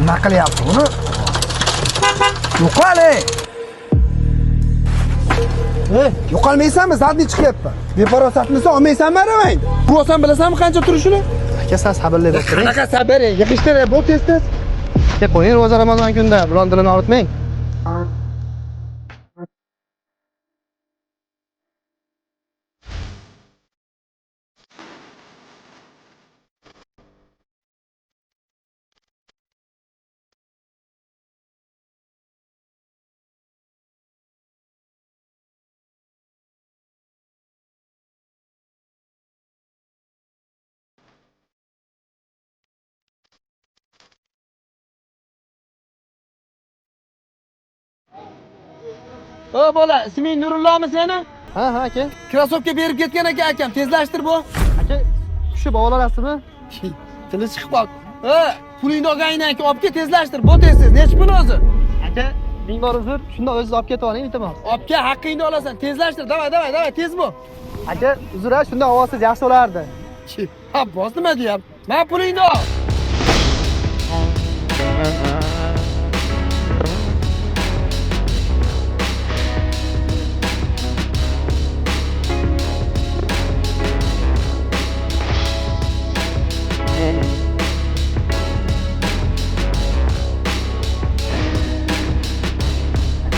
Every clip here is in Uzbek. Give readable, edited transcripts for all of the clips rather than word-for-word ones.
Nima qilyapti buni? Yo'qol ey! Yo'qolmaysanmi? Zadniy chiqyapman. Befarosatmisan, olmaysanmi aravangni? Bu olsam bilasanmi qancha turishini? Aka, san sabrli bo'lib turing. Qanaqa sabr? Yig'ishtir, bu tez-tez. Aka, qo'ying, ro'za Ramazon kunda biron dilini og'ritmang. O bola, isming Nurullomi seni? Ha, ha aka. Krossovka berib ketgan ekan akam, tezlashtir bu. Aka, tushib olarasizmi? Tili chiqib qoldi. Ha, pulingni olganingdan keyin olib kel, tezlashtir. Bu tez-tez. Nechi pul o'zi? Aka, ming bor uzr, shunda o'zingiz olib ketib oling, iltimos. Olib kel, haqqingni olasan. Tezlashtir. Davay, davay, davay, tez bo'l. Aka, uzr, ha, shunda ovozsiz yaxshi bo'lardi. Ha, boz nima deyapti? Men pulingni ol.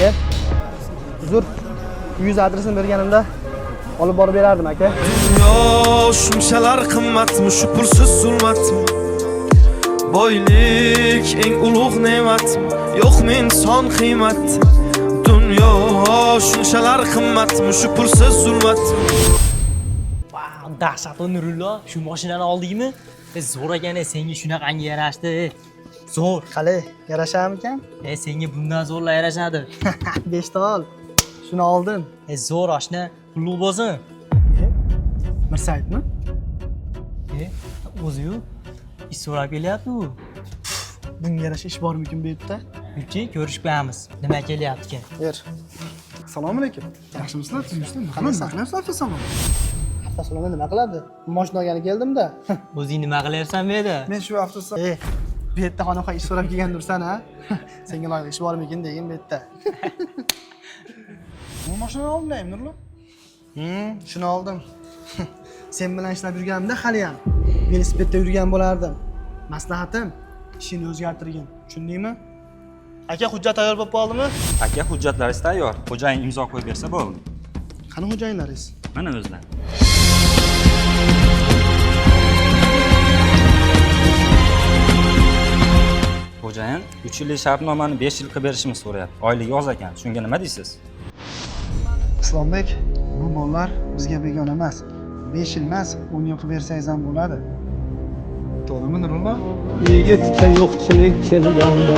Aka, uzr, uyingiz adresini berganimda olib borib berardim aka. Dunyo shunchalar qimmatmi, shu pulsiz zulmatmi? Boylik eng ulug' ne'matmi, yo'qmi inson qiymat? Dunyo shunchalar qimmatmi, shu pulsiz zulmatmi? Vau, dahshatli Nurullo, shu mashinani oldingmi? Zo'r ekan, senga shunaqangi yarashdi. Zo'r. Qalay, yarasharmikan? Senga bundan zo'rlar yarashadi. 5 ta ol. Shuni oldim. Zo'r oshna, pulli bo'lsin. Mirsaidmi? O'zi-yu ish so'rab kelyapti u. Bunga yarasha ish bormikin bu yerda? Yurchi, ko'rishib qo'yamiz. Nima kelyapti ekan? Ber. Assalomu alaykum. Yaxshimisizlar, tuzukmisizlar? Nima qilyapsiz avtosalon? Avtosalonda nima qiladi? Mashina olgani keldim-da. O'zing nima qilyapsan bu yerda? Men shu avtosalon Bu yerda xonaxon ish so'rab kelgandursan, ha? Senga loyiq ish bormikin degin bu yerda. Bu mashinani oldingmi, Nurullo? Shuni oldim. Sen bilan ishlab yurganimda hali ham velosipedda yurgan bo'lardim. Maslahatim, ishingni o'zgartirgin. Tushundingmi? Aka, hujjat tayyor bo'lib qoldimi? Aka, hujjatlaringiz tayyor. Xo'jayin imzo qo'yib bersa bo'ldi. Qani xo'jayinlaringiz? Mana o'zlari. Xo'jayin 3 yillik shartnomani 5 yil qilib berishimizni so'rayapti. Oyligi oz ekan. Shunga nima deysiz? Islombek, bu bolalar bizga begona emas. 5 yil emas, 10 yil qilib bersangiz ham bo'ladi. To'g'rimi, Nurullo? Yigitda yo'qchilik kelganda.